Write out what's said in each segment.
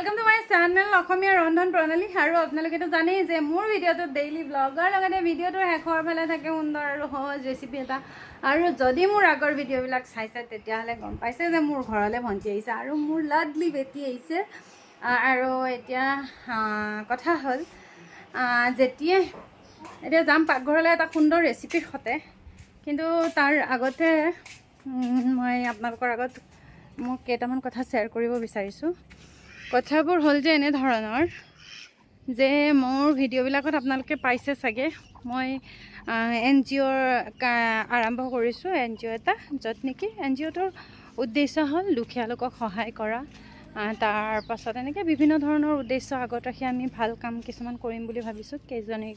Welcome to my channel অসমীয়া ৰন্ধন প্ৰণালী। আৰু আপোনালোকেতো জানেই যে মোৰ ভিডিঅ'টোত ডেইলি ব্লগৰ লগতে ভিডিঅ'টোৰ শেষৰ ফালে থাকে সুন্দৰ আৰু সহজ ৰেচিপি এটা। আৰু যদি মোৰ আগৰ ভিডিঅ'বিলাক চাইছে, তেতিয়াহ'লে গম পাইছে যে মোৰ ঘৰলৈ ভণ্টি আহিছে আৰু মোৰ লাডলি বেটি আহিছে। আৰু এতিয়া কথা হ'ল, যেতিয়াই এতিয়া যাম পাকঘৰলৈ এটা সুন্দৰ ৰেচিপিৰ সতে, কিন্তু তাৰ আগতে মই আপোনালোকৰ আগত মোক কেইটামান কথা শ্বেয়াৰ কৰিব বিচাৰিছোঁ। কথাবোৰ হ'ল যে এনেধৰণৰ যে মোৰ ভিডিঅ'বিলাকত আপোনালোকে পাইছে চাগে, মই এনজিঅ'ৰ আৰম্ভ কৰিছোঁ, এনজিঅ' এটা, য'ত নেকি এনজিঅ'টোৰ উদ্দেশ্য হ'ল দুখীয়া লোকক সহায় কৰা। তাৰ পাছত এনেকৈ বিভিন্ন ধৰণৰ উদ্দেশ্য আগত ৰাখি আমি ভাল কাম কিছুমান কৰিম বুলি ভাবিছোঁ, কেইজনী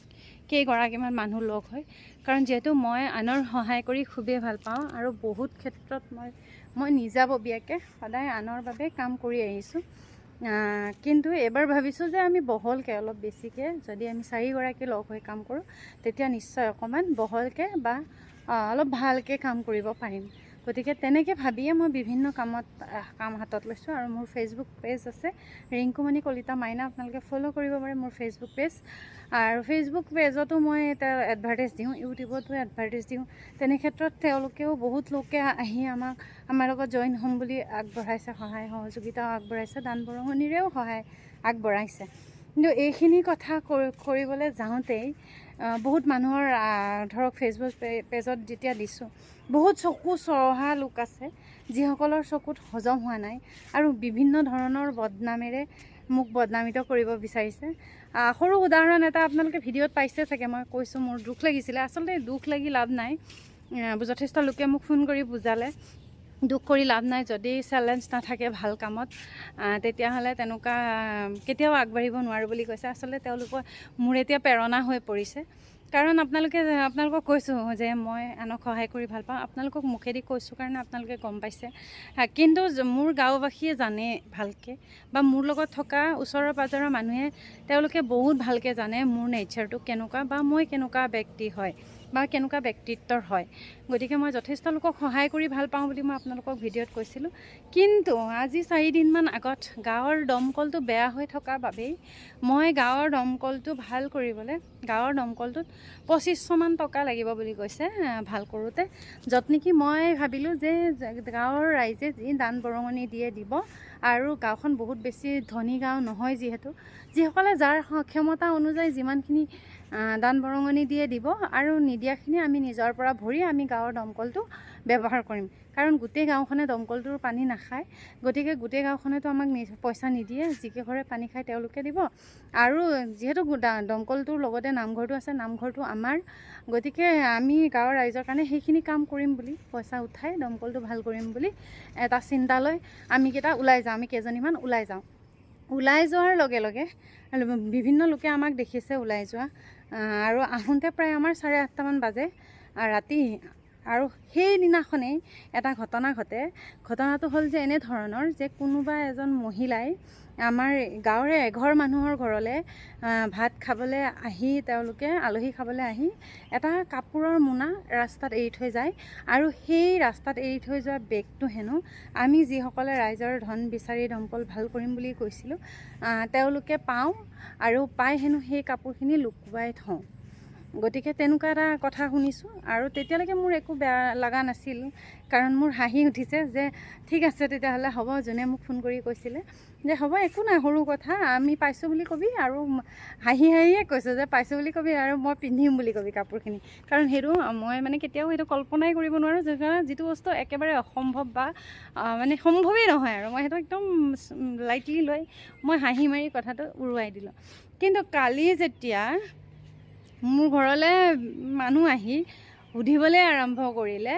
কেইগৰাকীমান মানুহ লগ হৈ। কাৰণ যিহেতু মই আনৰ সহায় কৰি খুবেই ভাল পাওঁ আৰু বহুত ক্ষেত্ৰত মই নিজাববীয়াকৈ সদায় আনৰ বাবে কাম কৰি আহিছোঁ। কিন্তু এইবাৰ ভাবিছোঁ যে আমি বহলকৈ, অলপ বেছিকৈ যদি আমি চাৰিগৰাকী লগ হৈ কাম কৰোঁ, তেতিয়া নিশ্চয় অকণমান বহলকৈ বা অলপ ভালকৈ কাম কৰিব পাৰিম। গতিকে তেনেকৈ ভাবিয়ে মই বিভিন্ন কামত কাম হাতত লৈছোঁ। আৰু মোৰ ফেচবুক পেজ আছে ৰিংকুমণি কলিতা মাইনা, আপোনালোকে ফ'ল' কৰিব পাৰে মোৰ ফেচবুক পেজ। আৰু ফেচবুক পেজতো মই এটা এডভাৰটাইজ দিওঁ, ইউটিউবতো এডভাৰটাইজ দিওঁ। তেনে ক্ষেত্ৰত তেওঁলোকেও, বহুত লোকে আহি আমাক আমাৰ লগত জইন হ'ম বুলি আগবঢ়াইছে, সহায় সহযোগিতাও আগবঢ়াইছে, দান বৰঙণিৰেও সহায় আগবঢ়াইছে। কিন্তু এইখিনি কথা কৰিবলৈ যাওঁতেই বহুত মানুহৰ, ধৰক ফেচবুক পেজত যেতিয়া দিছোঁ, বহুত চকু চৰহা লোক আছে যিসকলৰ চকুত হজম হোৱা নাই আৰু বিভিন্ন ধৰণৰ বদনামেৰে মোক বদনামিত কৰিব বিচাৰিছে। সৰু উদাহৰণ এটা আপোনালোকে ভিডিঅ'ত পাইছে চাগে, মই কৈছোঁ মোৰ দুখ লাগিছিলে। আচলতে দুখ লাগি লাভ নাই। যথেষ্ট লোকে মোক ফোন কৰি বুজালে, দুখ কৰি লাভ নাই, যদি চেলেঞ্জ নাথাকে ভাল কামত, তেতিয়াহ'লে তেনেকুৱা কেতিয়াও আগবাঢ়িব নোৱাৰোঁ বুলি কৈছে। আচলতে তেওঁলোকৰ মোৰ এতিয়া প্ৰেৰণা হৈ পৰিছে। কাৰণ আপোনালোকক কৈছোঁ যে মই আনক সহায় কৰি ভাল পাওঁ। আপোনালোকক মুখেদি কৈছোঁ কাৰণে আপোনালোকে গম পাইছে। কিন্তু মোৰ গাঁওবাসীয়ে জানে ভালকৈ বা মোৰ লগত থকা ওচৰৰ পাজৰৰ মানুহে, তেওঁলোকে বহুত ভালকৈ জানে মোৰ নেচাৰটো কেনেকুৱা বা মই কেনেকুৱা ব্যক্তি হয় বা কেনেকুৱা ব্যক্তিত্বৰ হয়। গতিকে মই যথেষ্ট লোকক সহায় কৰি ভাল পাওঁ বুলি মই আপোনালোকক ভিডিঅ'ত কৈছিলোঁ। কিন্তু আজি 4 দিনমান আগত গাঁৱৰ দমকলটো বেয়া হৈ থকাৰ বাবেই মই গাঁৱৰ দমকলটো ভাল কৰিবলৈ, গাঁৱৰ দমকলটোত 2500মান টকা লাগিব বুলি কৈছে ভাল কৰোঁতে, য'ত নেকি মই ভাবিলোঁ যে গাঁৱৰ ৰাইজে যি দান বৰঙণি দিয়ে দিব আৰু গাঁওখন বহুত বেছি ধনী গাঁও নহয় যিহেতু, যিসকলে যাৰ ক্ষমতা অনুযায়ী যিমানখিনি দান বৰঙণি দিয়ে দিব আৰু নিদিয়াখিনি আমি নিজৰ পৰা ভৰি আমি গাঁৱৰ দমকলটো ব্যৱহাৰ কৰিম। কাৰণ গোটেই গাঁওখনে দমকলটোৰ পানী নাখায়। গতিকে গোটেই গাঁওখনেতো আমাক পইচা নিদিয়ে, যিকেইঘৰে পানী খায় তেওঁলোকে দিব। আৰু যিহেতু দমকলটোৰ লগতে নামঘৰটো আছে, নামঘৰটো আমাৰ, গতিকে আমি গাঁৱৰ ৰাইজৰ কাৰণে সেইখিনি কাম কৰিম বুলি পইচা উঠাই দমকলটো ভাল কৰিম বুলি এটা চিন্তা লৈ আমিকেইটা ওলাই যাওঁ, আমি কেইজনীমান ওলাই যাওঁ। ওলাই যোৱাৰ লগে লগে বিভিন্ন লোকে আমাক দেখিছে ওলাই যোৱা। আৰু আহোঁতে প্ৰায় আমাৰ 8:30মান বাজে ৰাতি। আৰু সেইদিনাখনেই এটা ঘটনা ঘটে। ঘটনাটো হ'ল যে এনেধৰণৰ যে কোনোবা এজন মহিলাই আমাৰ গাঁৱৰে এঘৰ মানুহৰ ঘৰলৈ ভাত খাবলৈ আহি, তেওঁলোকে আলহী খাবলৈ আহি এটা কাপোৰৰ মোনা ৰাস্তাত এৰি থৈ যায়। আৰু সেই ৰাস্তাত এৰি থৈ যোৱা বেগটো হেনো আমি যিসকলে ৰাইজৰ ধন বিচাৰি দমকল ভাল কৰিম বুলি কৈছিলোঁ, তেওঁলোকে পাওঁ আৰু পাই হেনো সেই কাপোৰখিনি লুকুৱাই থওঁ। গতিকে তেনেকুৱা এটা কথা শুনিছোঁ। আৰু তেতিয়ালৈকে মোৰ একো বেয়া লগা নাছিল, কাৰণ মোৰ হাঁহি উঠিছে যে ঠিক আছে তেতিয়াহ'লে হ'ব। যোনে মোক ফোন কৰি কৈছিলে যে হ'ব, একো নাই, সৰু কথা, আমি পাইছোঁ বুলি কবি, আৰু হাঁহি হাঁহিয়ে কৈছোঁ যে পাইছোঁ বুলি কবি আৰু মই পিন্ধিম বুলি কবি কাপোৰখিনি। কাৰণ সেইটো মই মানে কেতিয়াও সেইটো কল্পনাই কৰিব নোৱাৰোঁ যে যিটো বস্তু একেবাৰে অসম্ভৱ বা মানে সম্ভৱেই নহয়। আৰু মই সেইটো একদম লাইটলি লৈ মই হাঁহি মাৰি কথাটো উৰুৱাই দিলোঁ। কিন্তু কালি যেতিয়া মোৰ ঘৰলৈ মানুহ আহি সুধিবলৈ আৰম্ভ কৰিলে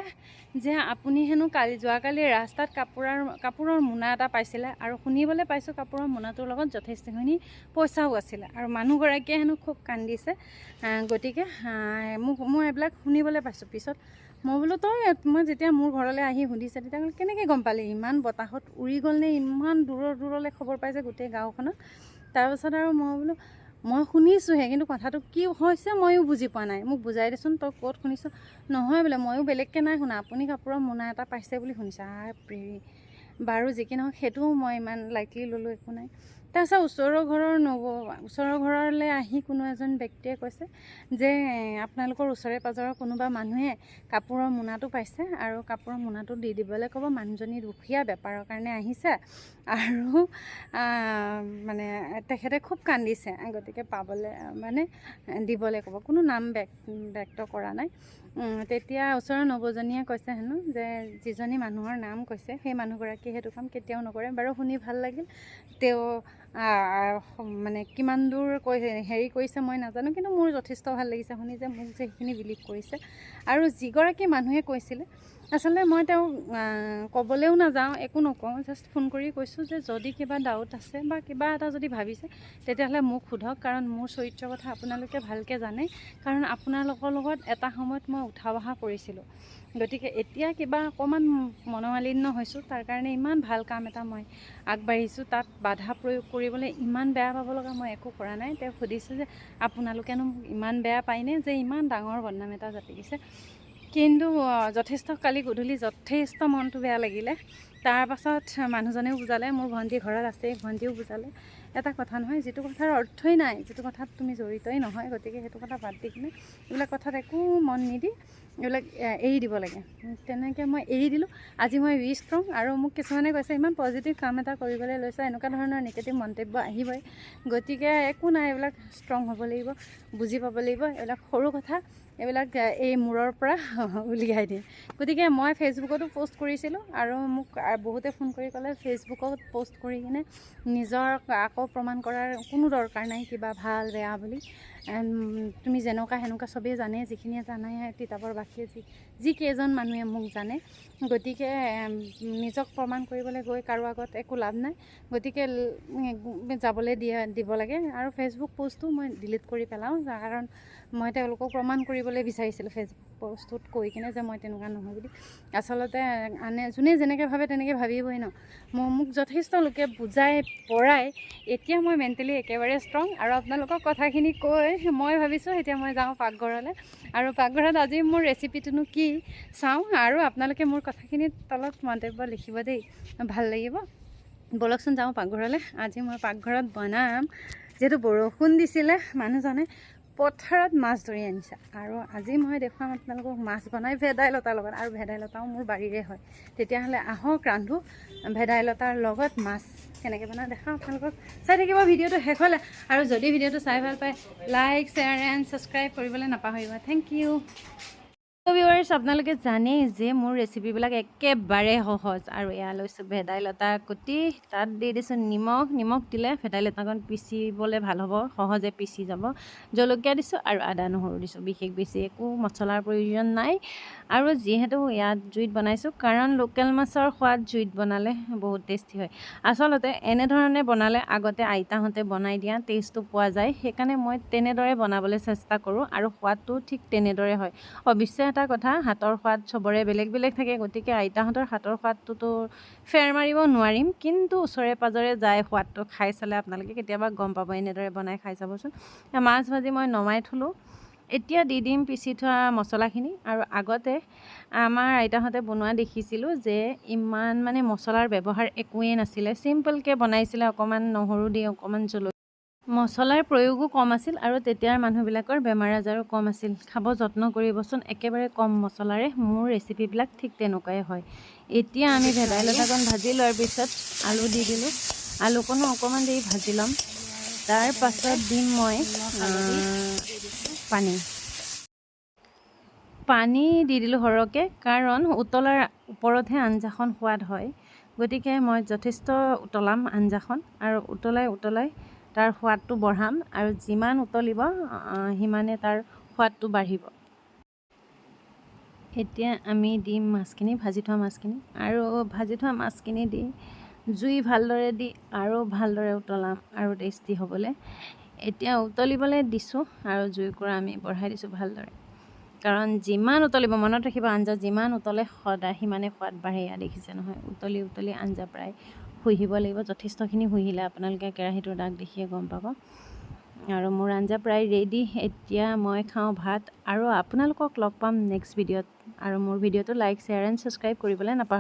যে আপুনি হেনো কালি, যোৱাকালি ৰাস্তাত কাপোৰৰ মোনা এটা পাইছিলে আৰু শুনিবলৈ পাইছোঁ কাপোৰৰ মোনাটোৰ লগত যথেষ্টখিনি পইচাও আছিলে আৰু মানুহগৰাকীয়ে হেনো খুব কান্দিছে। গতিকে মই এইবিলাক শুনিবলৈ পাইছোঁ। পিছত মই বোলো তই, মই যেতিয়া মোৰ ঘৰলৈ আহি সুধিছে, তেতিয়া কেনেকৈ গম পালি? ইমান বতাহত উৰি গ'লনে? ইমান দূৰৰ দূৰলৈ খবৰ পাইছে গোটেই গাঁওখনত। তাৰপাছত আৰু মই বোলো মই শুনিছোঁহে, কিন্তু কথাটো কি হৈছে ময়ো বুজি পোৱা নাই, মোক বুজাই দেচোন, তই ক'ত শুনিছ? নহয় বোলে, ময়ো বেলেগকৈ নাই শুনা, আপুনি কাপোৰৰ মোনা এটা পাইছে বুলি শুনিছে। প্ৰেৰি। বাৰু যি কি নহওক, সেইটোও মই ইমান লাইটলি ল'লোঁ, একো নাই। তাৰপিছত ওচৰৰ ঘৰলৈ আহি কোনো এজন ব্যক্তিয়ে কৈছে যে আপোনালোকৰ ওচৰে পাঁজৰৰ কোনোবা মানুহে কাপোৰৰ মোনাটো পাইছে আৰু কাপোৰৰ মোনাটো দি দিবলৈ ক'ব, মানুহজনী দুখীয়া, বেপাৰৰ কাৰণে আহিছে আৰু মানে তেখেতে খুব কান্দিছে, গতিকে পাবলৈ মানে দিবলৈ ক'ব, কোনো নাম ব্যক্ত কৰা নাই। তেতিয়া ওচৰৰ নবৌজনীয়ে কৈছে হেনো যে যিজনী মানুহৰ নাম কৈছে সেই মানুহগৰাকীয়ে সেইটো কাম কেতিয়াও নকৰে। বাৰু শুনি ভাল লাগিল। তেওঁ মানে কিমান দূৰ কৈ হেৰি কৰিছে মই নাজানো, কিন্তু মোৰ যথেষ্ট ভাল লাগিছে শুনি যে মোক যে সেইখিনি বিলিভ কৰিছে। আৰু যিগৰাকী মানুহে কৈছিলে, আচলতে মই তেওঁক ক'বলৈও নাযাওঁ, একো নকওঁ, জাষ্ট ফোন কৰি কৈছোঁ যে যদি কিবা ডাউট আছে বা কিবা এটা যদি ভাবিছে তেতিয়াহ'লে মোক সোধক, কাৰণ মোৰ চৰিত্ৰৰ কথা আপোনালোকে ভালকৈ জানে, কাৰণ আপোনালোকৰ লগত এটা সময়ত মই উঠা বহা কৰিছিলোঁ। গতিকে এতিয়া কিবা অকণমান মনোমালিন্য হৈছোঁ, তাৰ কাৰণে ইমান ভাল কাম এটা মই আগবাঢ়িছোঁ, তাত বাধা প্ৰয়োগ কৰিবলৈ ইমান বেয়া পাব লগা মই একো কৰা নাই। তেওঁ সুধিছোঁ যে আপোনালোকেনো মোক ইমান বেয়া পায়নে যে ইমান ডাঙৰ বদনাম এটা জাপি দিছে। কিন্তু যথেষ্ট কালি গধূলি যথেষ্ট মনটো বেয়া লাগিলে। তাৰপাছত মানুহজনেও বুজালে, মোৰ ভণ্টি ঘৰত আছে, ভণ্টিও বুজালে, এটা কথা নহয় যিটো কথাৰ অৰ্থই নাই, যিটো কথাত তুমি জড়িতই নহয়, গতিকে সেইটো কথা বাদ দি কিনে এইবিলাক কথাত একো মন নিদি এইবিলাক এৰি দিব লাগে। তেনেকৈ মই এৰি দিলোঁ। আজি মই বি ষ্ট্ৰং। আৰু মোক কিছুমানে কৈছে ইমান পজিটিভ কাম এটা কৰিবলৈ লৈছা, এনেকুৱা ধৰণৰ নিগেটিভ মন্তব্য আহিবই, গতিকে একো নাই, এইবিলাক ষ্ট্ৰং হ'ব লাগিব, বুজি পাব লাগিব, এইবিলাক সৰু কথা, এইবিলাক এই মূৰৰ পৰা উলিয়াই দিয়ে। গতিকে মই ফেচবুকতো পষ্ট কৰিছিলোঁ আৰু মোক বহুতে ফোন কৰি ক'লে ফেচবুকত পষ্ট কৰি কিনে নিজৰ আকৌ প্ৰমাণ কৰাৰ কোনো দৰকাৰ নাই, কিবা ভাল বেয়া বুলি, তুমি যেনেকুৱা সেনেকুৱা চবেই জানে, যিখিনিয়ে জানে তিতাবৰ বাসীয়ে যি কেইজন মানুহে মোক জানে, গতিকে নিজক প্ৰমাণ কৰিবলৈ গৈ কাৰো আগত একো লাভ নাই, গতিকে যাবলৈ দিব লাগে। আৰু ফেচবুক পষ্টটো মই ডিলিট কৰি পেলাওঁ, কাৰণ মই তেওঁলোকক প্ৰমাণ কৰিবলৈ বিচাৰিছিলোঁ ফেচবুক পষ্টটোত কৈ কিনে যে মই তেনেকুৱা নহয় বুলি। আচলতে আনে যোনে যেনেকৈ ভাবে তেনেকৈ ভাবিবই ন। মোক যথেষ্ট লোকে বুজাই পৰাই এতিয়া মই মেণ্টেলি একেবাৰে ষ্ট্ৰং। আৰু আপোনালোকক কথাখিনি কৈ মই ভাবিছোঁ এতিয়া মই যাওঁ পাকঘৰলৈ, আৰু পাকঘৰত আজি মোৰ ৰেচিপিটোনো কি চাওঁ, আৰু আপোনালোকে মোৰ কথাখিনিত তলত মন্তব্য লিখিব দেই, ভাল লাগিব। ব'লকচোন যাওঁ পাকঘৰলৈ। আজি মই পাকঘৰত বনাম, যিহেতু বৰষুণ দিছিলে, মানুহজনে পথাৰত মাছ ধৰি আনিছে, আৰু আজি মই দেখুৱাম আপোনালোকক মাছ বনাই ভেদাইলতাৰ লগত, আৰু ভেদাইলতাও মোৰ বাৰীৰে হয়। তেতিয়াহ'লে আহক ৰান্ধো ভেদাইলতাৰ লগত মাছ কেনেকৈ বনাওঁ দেখাওঁ আপোনালোকক। চাই থাকিব ভিডিঅ'টো শেষলৈ, আৰু যদি ভিডিঅ'টো চাই ভাল পায় লাইক, শ্বেয়াৰ এণ্ড ছাবস্ক্ৰাইব কৰিবলৈ নাপাহৰিব। Thank U. Viewers, আপোনালোকে জানেই যে মোৰ ৰেচিপিবিলাক একেবাৰে সহজ। আৰু এয়া লৈছোঁ ভেদাইলতা কুটি, তাত দি দিছোঁ নিমখ। নিমখ দিলে ভেদাইলতাকণ পিচিবলৈ ভাল হ'ব, সহজে পিচি যাব। জলকীয়া দিছোঁ আৰু আদা নহৰু দিছোঁ, বিশেষ বেছি একো মছলাৰ প্ৰয়োজন নাই। আৰু যিহেতু ইয়াত জুইত বনাইছোঁ, কাৰণ লোকেল মাছৰ সোৱাদ জুইত বনালে বহুত টেষ্টি হয়। আচলতে এনেধৰণে বনালে আগতে আইতাহঁতে বনাই দিয়া টেষ্টটো পোৱা যায়, সেইকাৰণে মই তেনেদৰে বনাবলৈ চেষ্টা কৰোঁ আৰু সোৱাদটোও ঠিক তেনেদৰে হয়। অৱশ্যে এটা কথা, হাতৰ সোৱাদ চবৰে বেলেগ বেলেগ থাকে, গতিকে আইতাহঁতৰ হাতৰ সোৱাদটোতো ফেৰ মাৰিব নোৱাৰিম, কিন্তু ওচৰে পাঁজৰে যায় সোৱাদটো খাই চালে আপোনালোকে কেতিয়াবা গম পাব। এনেদৰে বনাই খাই চাবচোন। মাছ ভাজি মই নমাই থ'লোঁ। এতিয়া দি দিম পিচি থোৱা মছলাখিনি। আৰু আগতে আমাৰ আইতাহঁতে বনোৱা দেখিছিলোঁ যে ইমান মানে মছলাৰ ব্যৱহাৰ একোৱেই নাছিলে, চিম্পলকৈ বনাইছিলে, অকণমান নহৰু দি অকণমান জলকীয়া, মছলাৰ প্ৰয়োগো কম আছিল আৰু তেতিয়াৰ মানুহবিলাকৰ বেমাৰ আজাৰো কম আছিল। খাব যত্ন কৰিবচোন একেবাৰে কম মছলাৰে। মোৰ ৰেচিপিবিলাক ঠিক তেনেকুৱাই হয়। এতিয়া আমি ভেদাইলতাকণ ভাজি লোৱাৰ পিছত আলু দি দিলোঁ। আলুকণো অকণমান দেৰি ভাজি ল'ম। তাৰ পাছত দিম মই পানী। পানী দি দিলোঁ সৰহকৈ, কাৰণ উতলাৰ ওপৰতহে আঞ্জাখন সোৱাদ হয়, গতিকে মই যথেষ্ট উতলাম আঞ্জাখন, আৰু উতলাই উতলাই তাৰ সোৱাদটো বঢ়াম, আৰু যিমান উতলিব সিমানে তাৰ সোৱাদটো বাঢ়িব। এতিয়া আমি দিম মাছখিনি, ভাজি থোৱা মাছখিনি, আৰু ভাজি থোৱা মাছখিনি দি জুই ভালদৰে দি আৰু ভালদৰে উতলাম আৰু টেষ্টি হ'বলৈ। এতিয়া উতলিবলৈ দিছোঁ আৰু জুইকুৰা আমি বঢ়াই দিছোঁ ভালদৰে, কাৰণ যিমান উতলিব, মনত ৰাখিব আঞ্জা যিমান উতলে সদায় সিমানে সোৱাদ বাঢ়ে। এয়া দেখিছে নহয়, উতলি উতলি আঞ্জা প্ৰায় শুহিব লাগিব, যথেষ্টখিনি শুহিলে আপোনালোকে কেৰাহীটোৰ দাগ দেখিয়ে গম পাব। আৰু মোৰ আঞ্জা প্ৰায় ৰেডি। এতিয়া মই খাওঁ ভাত, আৰু আপোনালোকক লগ পাম নেক্সট ভিডিঅ'ত। আৰু মোৰ ভিডিঅ'টো লাইক, শ্বেয়াৰ এণ্ড ছাবস্ক্ৰাইব কৰিবলৈ নাপাহৰিব।